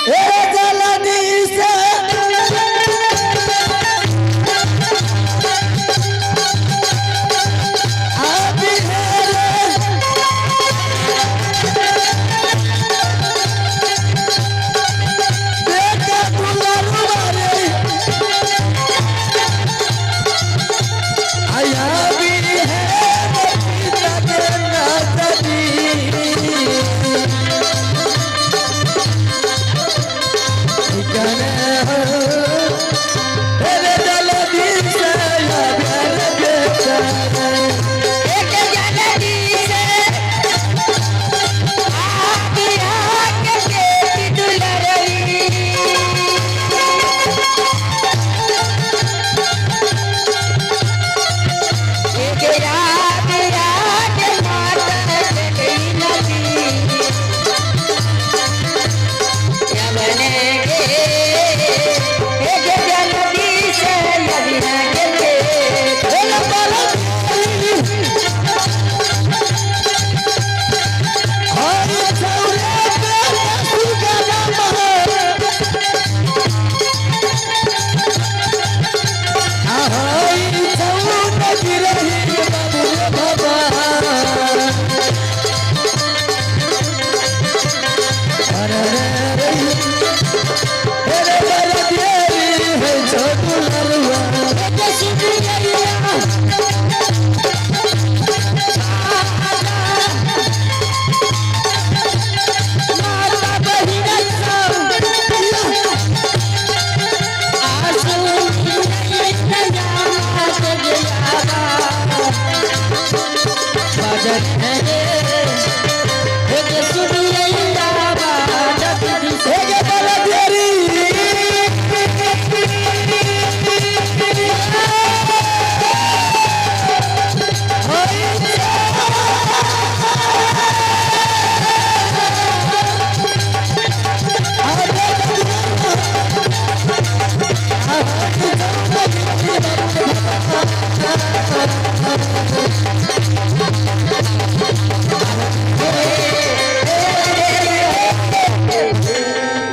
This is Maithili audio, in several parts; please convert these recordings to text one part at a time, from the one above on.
ए जलदी से आबि रे बेटा दुलरुआ रे आया भी है पिता के नजरी ठिकाने हो तेरे जलदी से अगर बेटा एक जलदी से आबि के बेटी दुलरवी। एक रात रात माता के नदी यमने के एक जलदी से यमुना के बेटी।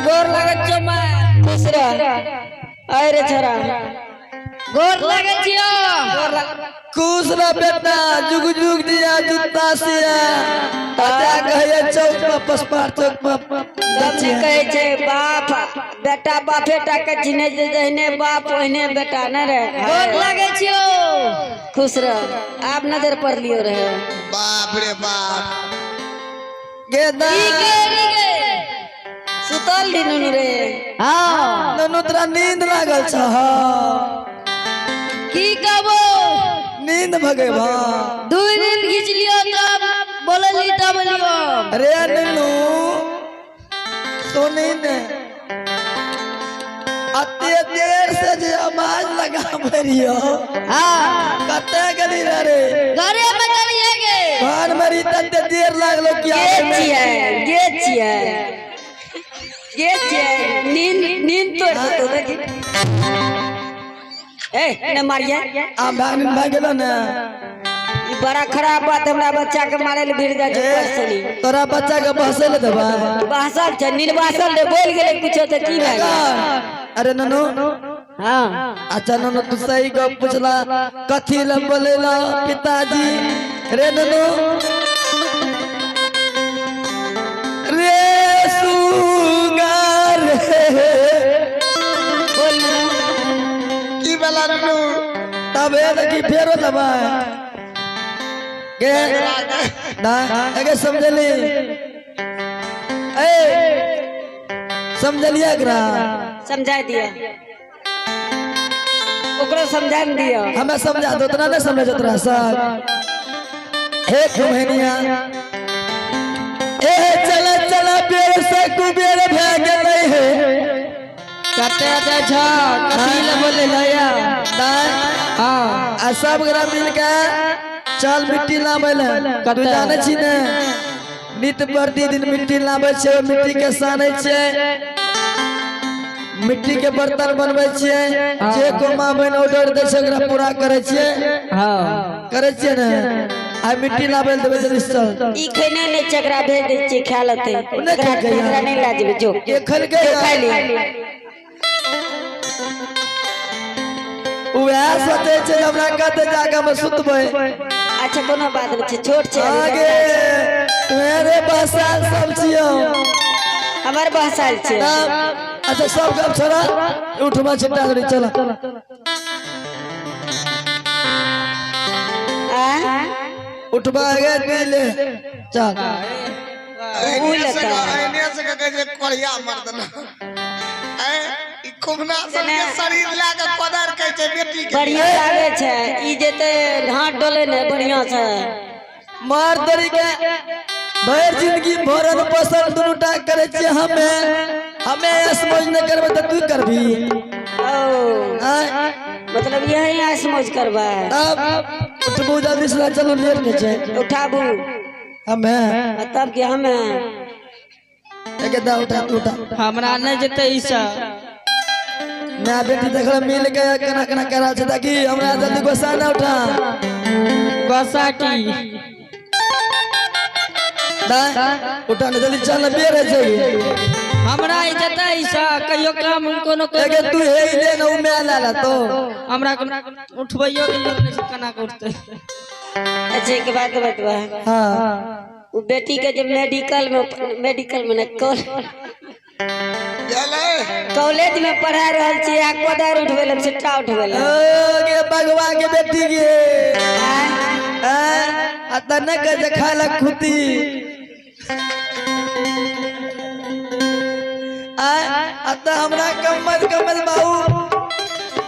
गोर लागत छौ माँ। खुश रह। अरे छोरा गोर लागै छियो। गोर लाग। खुश रह बेटा, जुग जुग जिया जूता सिया ताजा कहिए चौक पर पसपार चौक पर तब ने कहै छै बाप बेटा बापे टा के चिन्है छै, जहने बाप ओहने बेटा न रे। गोर लागै छियो। खुश रह। आब नजर पड़ लियो रहे। बाप रे बाप। गे दा गे रे गे। सुतल दी नुनू रे। हाँ। नुनू तोरा नींद लागल छ? की कहबो, नींद भगेबा। 2 दिन घीच लियो तब बोलली तब लियो। अरे नुनू सुनी ने अते देर से जे आवाज लगाबै रहियो। हाँ। कते गेली रे रे? घरे में चलिए गे। घर में रही तते देर लागलो कि गे आबै में। छियै गे छियै गे छियै नींद नींद तोड़ देतो देखी। ए ने मारिए। आम भाग नींद भाग गेलो ने। ई बड़ा खराब बात, हमरा बच्चा के मारे ले भिड़ जाइ छै पर्सनी। तोरा बच्चा के बहसै ले देबै? बहसल छै, नींद बहसल रे, बोल गेलै कुछो तऽ की भए गेलै? अरे ननू। हाँ। अच्छा ननू, तू सही गप पूछला, कथी ले बोलेला पिताजी रे ननू रे सुगार रे। बोल ननू। की भेला नुनू? तब ए देखी फेरो देबै गे ना अगे समझली? ए समझलिया एकरा? समझा दिया ओकरो, समझा ने दिया। हमें समझा दो, उतना नहीं समझ उतना सर। हे खुमहनिया ए चला चला बेर से कुबेर भए गेलै हे। कते जाइ छ? कथी ले बोले लया? दाय। हाँ। आ सब गोरा मिल के चल मिट्टी लाबै ले। तू जानै छी ने, नित प्रतिदिन मिट्टी लाबै छै, ओहि मिट्टी के सानै छियै, मिट्टी के बर्तन बनबै छियै। जे कोमा बन ऑर्डर दै छै ओकरा पूरा करै छियै। हाँ। करै छियै ने? आइ मिट्टी लाबै लए देबै जल्दी से चल। ई खेने नहि छै, एकरा भेज दै छियै खा लेतै। नहि एकरा खेलकै यार। एकरा नहि लए जेबै, जो। के खेलकै? जो खाइ ले। उएह सोचै छै जे हमरा कतऽ जाके हम सुतबै। अच्छा, कोनो बात नहि छै, छोट छै अभी। आगे तुम्हारे बसाल सब छियौ। हमर बहसाल छै। तब अच्छा, सब गप छोड़ा, उठमा छिट्टा धरी चल। आ? उठबा गे पीले चल। एहने से एहने से कहै छै कोढ़िया मर्दना। ऐं, ई कुमना सबके शरीर लए कऽ कोदारि कहै छै बेटी के। बढ़िया लागे छै ई, जेते हाथ डोले ने बढ़िया से। मार तोरी के, भरि जिंदगी भरन पोषण दुनू टा करै छियै हमे। हमे ऐश मौज नहि करबै तऽ तू करबी? ओ। आँय? मतलब यही ऐश मौज करबै? तब उठबू जल्दी से, चलू, लेट नहि छै। उठाबू। हमे। आ तब के हमे। एक दा उठा, तू उठा। हमरा नहि जेतै ई सब। माय बेटी देखल मिल के केना केना करा छै, ताकि हमरा जल्दी गुस्सा नहि उठा। गुस्सा की? दाय उठा ने, जल्दी चल ने, बेर होइ छै। हमरा ई जेतै ई सब कहियो काम कोनो एके कोनो तू हे ले ने, उ मैं ला ला तो। हमरा उठबैयो के लोग नहि छै, केना के उठतै? अच्छा, एक बात बतबा। हाँ। ओ बेटी के जे मेडिकल में ने गेलै। कॉलेज में पढ़ा रहल छी आ कोदारि उठबै लए, छिट्टा उठबै लए। ओ गे बगवा के बेटी गे। आँय? आ त नहि कहै छै खाय लए खुती आ त हमरा कम्मत कम्मत बाबू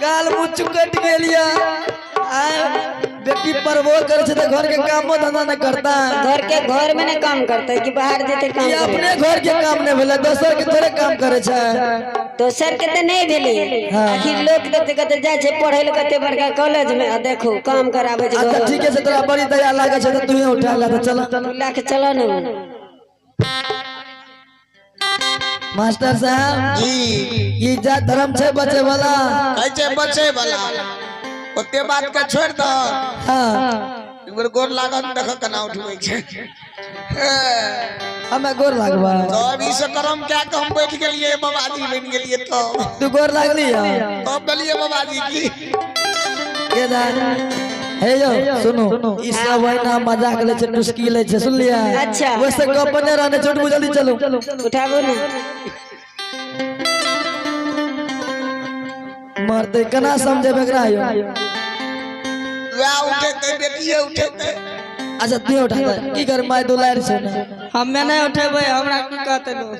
गाल मुँह चुकट गेल या। आ बेटी पढ़बो करै छै तऽ घर के कामो धंधा नहि करता। घर के घर में ने काम करते कि बाहर जेते काम ई करे? अपने घर के काम नहि भेलै, दोसर के थोड़े काम करै छै। दोसर के तऽ नहि भेलै। हाँ। आखिर लोग कते कते जाइ छै पढ़ै लए कते बड़का कॉलेज में, आ देखो काम कराबै छै। अच्छा, घर। ठीके छै, तोरा बड़ी दया लागै छै तऽ तूहे उठा ले तऽ चल। लए के चलो ने। मास्टर साहब। जी। ई जात धर्म छै बचे वाला? कहै छै बचे वाला, ओते बात के छोड़ि दह। हाँ। एक बेर गोर लागत, देख केना उठबै छै। हमे गोर लागबा? तब ई से करम कए के हम बैठ गेलियै, बाबाजी बनि गेलियै तब। तू गोर लागली है? तब भेलियै बाबाजी की। के दा हे यौ, सुनू, ई सब ओहिना मजाक लै छै, टुस्की लै छै, सुनलियै? अच्छा। वैसे गप नहि रहने, छोट जल्दी चलू। उठाबू ने। मरते केना समझेबै एकरा यौ? वएह उठेतै, बेटिए उठेतै। अच्छा, तू उठा दे, की कर, माय दुलार छै ने। हमे नहि उठेबै, हमरा की कहतै लोग?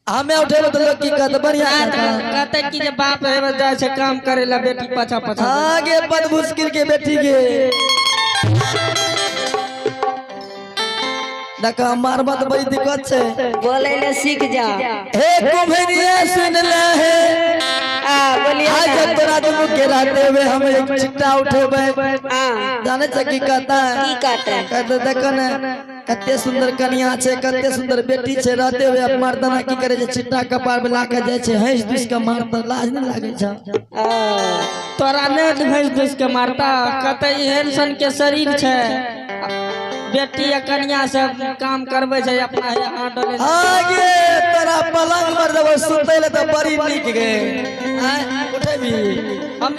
हमे उठेबै तऽ लोग की कहतै? बढ़िया कहतै। कहतै कि जे बाप हेबे जाइ छै काम करे ला, बेटी पाछा पाछा। आगे बद मुश्किल के बेटी के देख, मारबा तऽ बड़ी दिक्कत छै। बोलै लए सीख जा। हे कुम्हरिया, सुन ले हे। आ बोलिए। आज ना। तोरा दुनू के रहते हुए हम एक छिट्टा उठेबै। हाँ। जाने छै की कहता है? की कहता है? कहते, देखो ने कते सुंदर कनिया छै, कते सुंदर बेटी छै, रहते हुए मर्दाना की करे छै? छिट्टा कपार में लाके जाइ छै, हंस दुस के मारता, लाज नहीं लागे छै? आ, तोरा नहि भैंस दुस के मारता? कहतै एहन सन के शरीर छै, बेटी आ कनिया सब काम करबै छै, अपना हाथ डोले छै। आगे तोरा पलंग पर देबो सुतै ले तऽ बड़ी नीक गे। आँय, उठेबी? हम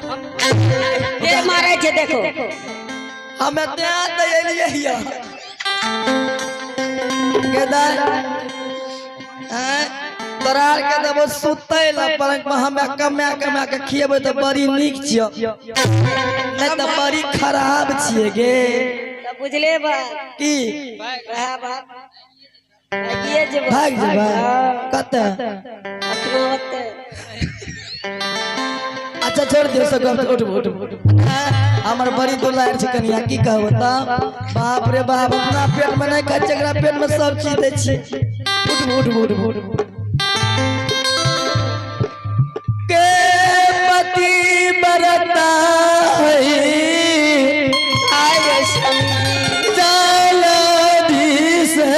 फेर मारै छै, देखो। हमे त्यां तऽ एलियै हिया केदार। आँय, तोरा आर के देबो सुतै ले पलंग पर, हमे कमा कमा के खिएबै तऽ बड़ी नीक छियौ, नहि तऽ बड़ी खराब छियै गे। तऽ बुझले बात। की? वएह बात, भागिए जेबै। भागि जेबै? हाँ, कतऽ? अपना ओतऽ। अच्छा, छोड़ दियौ सब गप, उठबू उठबू उठबू। हमर बड़ी दुलार छै कनिया, की कहबो तऽ, बाप रे बाप, अपना पेट में नहि खाइ छै, एकरा पेट में सब चीज दै छियै। उठबू उठबू उठबू उठबू। के पति बरता है आय स्वामी। जलधि से।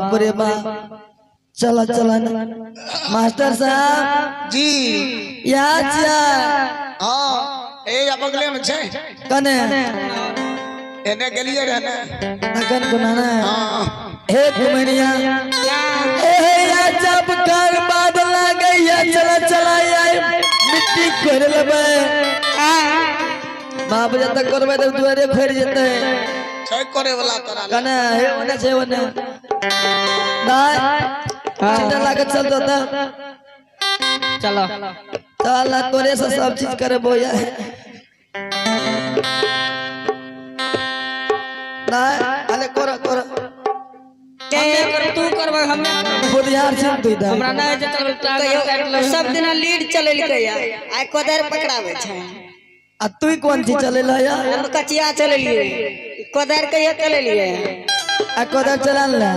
बाप रे बाप, चल चल मास्टर साहब जी। यहाँ छियै? हाँ, ए या बगले में छै। कने? एने गेलिए रहे ने। अखन कोना ने? हाँ। हे कुमरिया, ए या जब कर बादल गैया, चला चला आय मिट्टी कर लेबै। बाप जब तक करबै तब दुआरे फेर जेतै। छै करे वाला तोरा लग। कने? हे ओने छै, ओने दाय चिंता लागत। चल तो चलो। चल, तोरे से सब चीज करबो या दाय। अले कर कर। हमे कर, तू करबै, हमे करबै। बुधियार छी तू दाय। हमरा नहि होइ छै चलबै, कहियो काटि लेबै। सब दिना लीड चलेलकै या आइ कोदारि पकड़ाबै छै। आ तू कोन चीज चलेला या? हम कचिया चलेलियै, कोदारि कहियो चलेलियै? आ कोदार चला ले।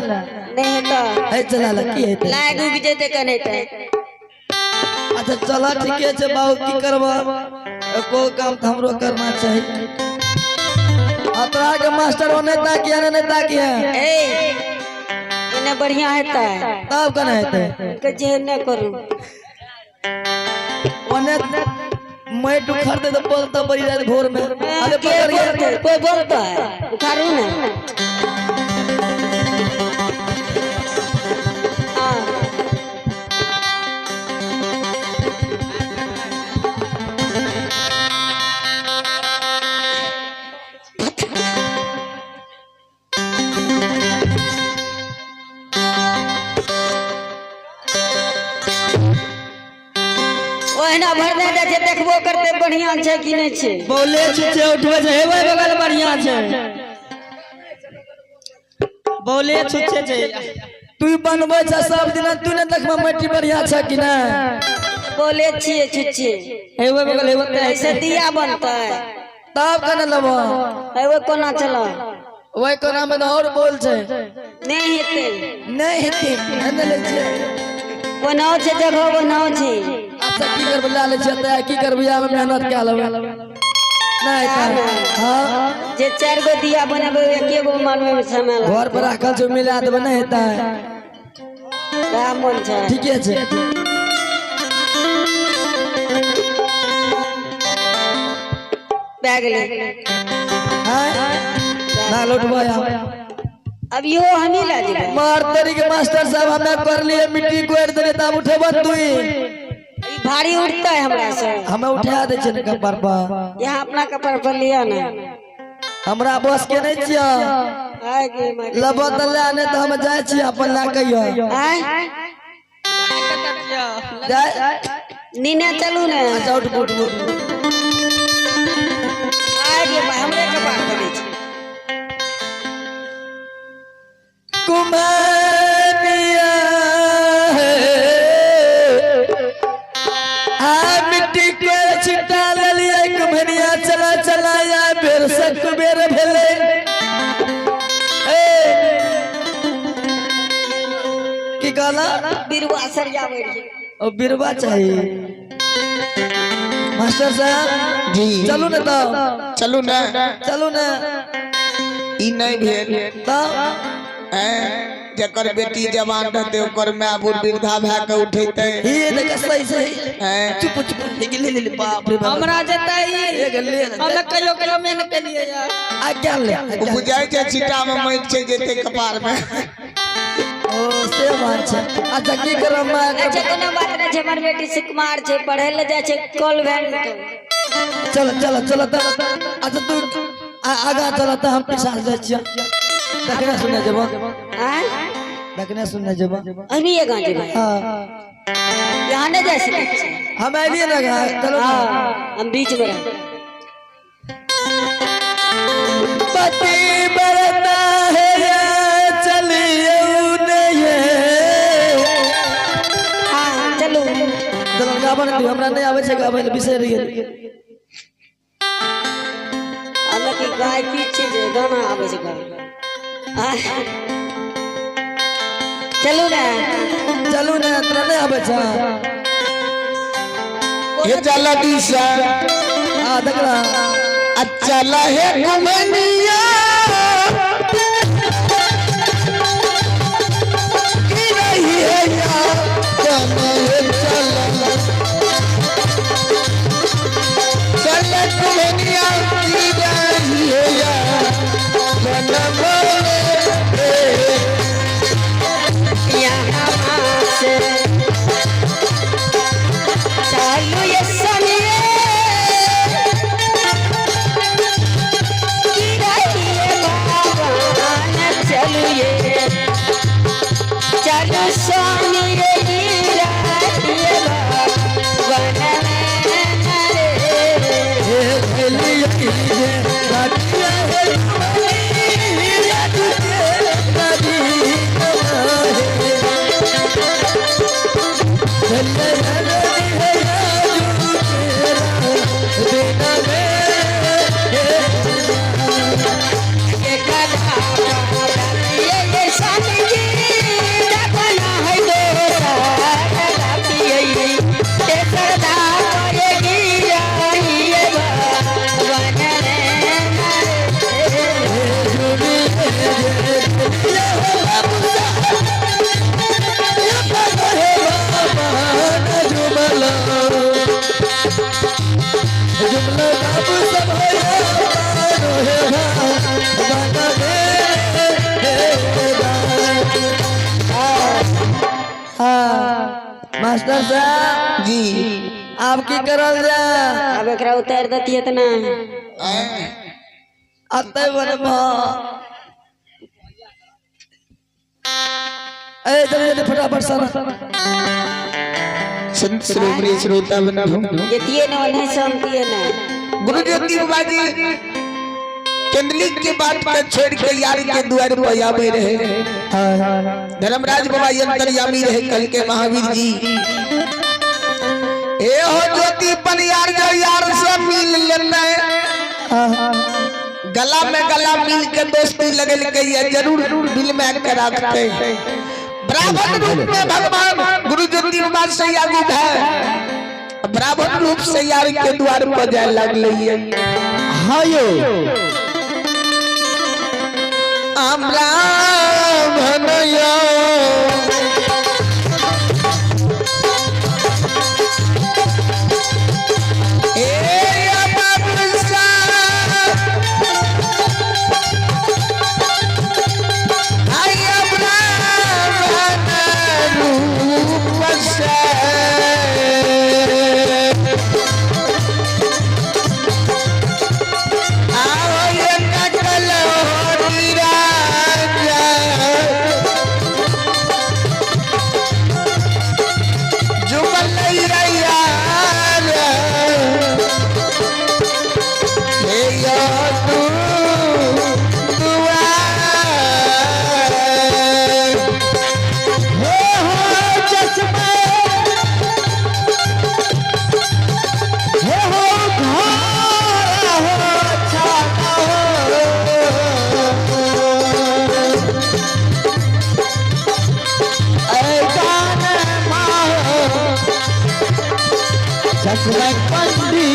नहि हेतै। है, चला ले, की हेतै? लाग उगि जेतै कनेते। अच्छा चल, ठीके छै बाबू, की करब, एको काम तऽ हमरो करना चाही। आ तोरा के मास्टर ओने ताकिया ने नहि ताकिया। ए, एने बढ़िया हेतै। तब केना हेतै? के जे नहि करू। ओने माटि उखड़तै तऽ बोलतै बड़ी राति भोर में। अरे के पकड़ के। बोलतै? कोइ बोलतै? उखाड़ू ने। हाँ। ओहिना भरने जाइ छै, देखबो करतै बढ़िया छै कि नहि छै। बोले छुछे उठबै छै, हेबै बगल बढ़िया छै, बोले छुछे छै। तू बनबै छ सब दिन, तू ने देखबा माटि बढ़िया छै कि नहि? बोले छियै छुच्छे। हेबै बगल हेबै तऽ ऐसे दिया बनतै? तब केना लेबो? हेबै कोना चल। ओहि कोना में तऽ और बोल छै। नहि हेतै। नहि हेतै? नहि लै छियै? ओनाहो छै जगह, ओनाहो छै। अच्छा की करबै, लए लै छियै तऽ की करबै, आब मेहनत कए लेबै। नहि तऽ हाँ। जे चारि गो दिया बनेबै, एके गो बनबै मे समय लागतै। घर पर राखल छै, मिला देबै, नहि हेतै? वएह मोन छै। ठीके छै। भए गेलै। हाँ ना लौटबै आब। अब इहो हमही लए जेबै। मार तोरी के मास्टर साहब, हमे कर लिए मिट्टी कोड़ि देलियै तऽ आब उठेबो तू? ई भारी उठतै हमरा से। हमे उठा दै छियै ने कपार पर। यहाँ अपना कपड़ पर लिअ ने। हमरा बस के नहि छियै। आइ गे माय। लेबो तऽ लए, नहि तऽ हम जाइ छियै अपन लए कहियो। आँय? जाइ। नीने चलू ने। अच्छा उठ उठ उठ। आइ गे माय, हमरे कपार पर दै छै। कुमारिया आ मिट्टी के छिटा लेलियै कुम्हरिया, चला चला या बेर से कुबेर भेलै। ए की कहला? बिरुआ सरियाबै रहियै। ओ बिरवा चाही मास्टर साहब। जी। चलू ने तब। चलू ने। चलू ने। ई नहि भेल। तब? हैं, जकर बेटी जवान रहते ओकर माय बूढ़ वृद्धा भए के उठेते। ये देख, सही सही। हैं। चुप चुप, ले ले ले, बाप रे बाप। हमरा जेतै। एक ले। हम कहियो कहियो मेहनत केलियै यार। आ क्या ले? ओ बुझाइ छै छिट्टा में माटि छै जेते कपार में। ओ से बात छै। अच्छा की करब माय? अच्छा कोनो बात नहि छै, हमर बेटी सुकुमार छै, पढ़ै लए जाइ छै कॉन्वेंट। चल चल चल तऽ। अच्छा तू आगा चल तऽ हम पीछा से जाइ छियै, देखने सुनने जेबो। आँय? देखने सुनने जेबो। अभी आगाँ जेबै? हाँ। यहाँ नहि जाइ सकै छी। हम एलियै ने, चलो ने। हाँ, हम बीच में रहबै। पति बरता है या चलिए नहीं। हाँ चलू। चल गाबऽ ने दियौ, हमरा नहि आबै छै गाबै लए, बिसरि गेली। हालांकि गायकी छै जे गाना आबै छै गाबै। आँय? चलू ने। चलू ने, तोरा नहि आबै छै? हे जल्दी से। आ देखला। अच्छा लहे कुमनिया। स्वामी रे गिरा दिए वन में न रे। के कथा ये स्वामी जी दफना है दोसर रातिये तेसर धाम ये गिरा ये वन में न रे। मास्टर साहब जी। आप की करल जाए? अब एकरा उतार देतिए त ना। आय। अतः बनबा ए जल्दी जल्दी फटाफट सर। संत श्रोमणी श्रोता बंधु, जतिए ने ओन्हे शांतिए ने। गुरु ज्योति बाबा जी चंदली के बात के छोड़ के यार के द्वार पर आवे रहे। धर्मराज बाबा अंतर्यामी रहे कल के महावीर जी। ए हो ज्योति पनियार जो यार से मिल लेने, गला में गला मिल के दोस्ती लगल के ये जरूर दिल में के रखते। ब्राह्मण रूप में भगवान गुरु ज्योति बाबा से आगू है, ब्राह्मण रूप से यार के द्वार पर जाए लगले। हाँ यो। ब्राह्मण यो ए अमरसा, आई ब्राह्मण रूप से। आओ ये नकल होती राजा, जुमल यार, हे यो तू दुआर। हे हो चश्मे, हे हो घर हो छाता हो, ऐ गान माहो चश्मे पंडी।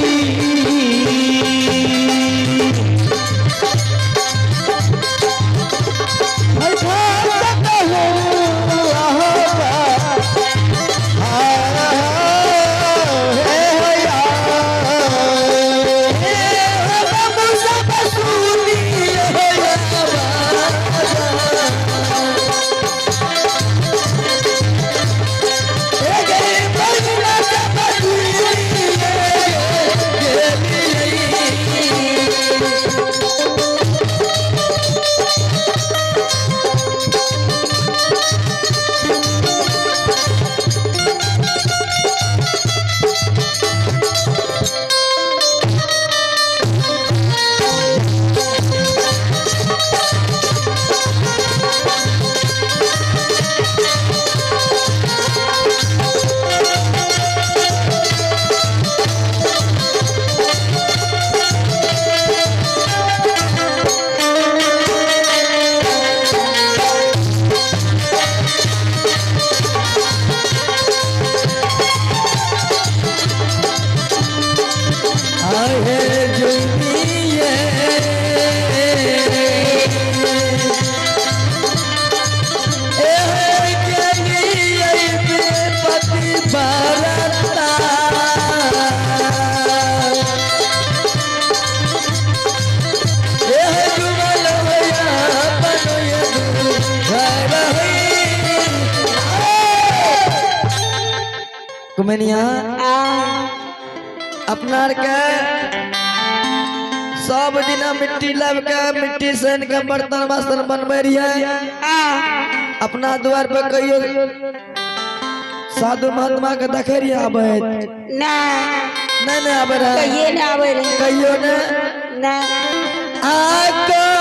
कुमेनिया आ अपना आर के सब दिना मिट्टी लाब के मिट्टी सान के बर्तन बासन बनबै रहियै। अपना द्वार पर कहियो साधु महात्मा के देखे रहियै आबैत? ना। नहीं, नहीं आबै रहे? कहिए ना आबै रहे। कहियो ने? ना। आ।